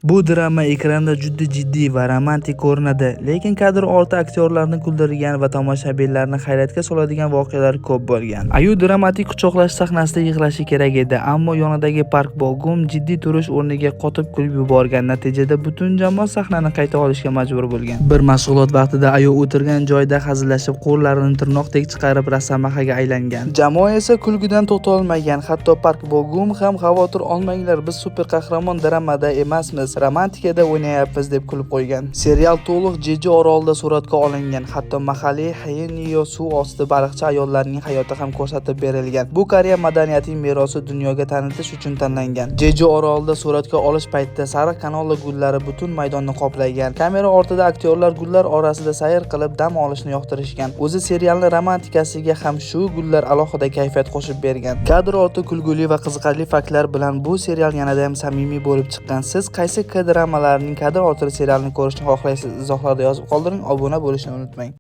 Bu drama ekranda juda jiddiy va romantik ko'rinadi, lekin kadr orti aktyorlarni kuldirgan va tomoshabinlarni hayratga soladigan voqealar ko'p bo'lgan. Ayu dramatik quchoqlash sahnasida yig'lashi kerak edi, ammo yonidagi Park Bo Gum jiddiy turish o'rniga qotib kulib yuborgan. Natijada butun jamoa sahnani qayta olishga majbur bo'lgan. Bir mashg'ulot vaqtida Ayu o'tirgan joyida hazillashib, qo'llarini tirnoqdek chiqarib rosomaxaga aylangan. Jamoa esa kulgidan to'xtolmagan. Hatto Park Bo Gum ham xavotir olmanglar, biz super qahramon dramada emasmiz, romantikada o'ynayapmiz deb kulib qo'ygan. Serial to'liq Jeju orolida suratga olingan. Hatto mahalliy Haenyeo suv osti baliqchi ayollarning hayoti ham ko'rsatib berilgan. Bu Koreya madaniyatining merosi dunyoga tanitish uchun tanlangan. Jeju orolida suratga olish paytida sariq kanola gullari butun maydonni qoplagan. Kamera ortida aktyorlar gullar orasida sayr qilib dam olishni yoqtirishgan. O'zi serialning romantikasiga ham shu gullar alohida kayfiyat qo'shib bergan. Kadr orti kulguli va qiziqarli faktlar bilan bu serial yanada ham samimiy bo'lib chiqqan. Siz qaysi K-dramalarning kadr orti serialini ko'rishni xohlaysiz? Izohlarda yozib qoldiring. Obuna bo'lishni unutmang.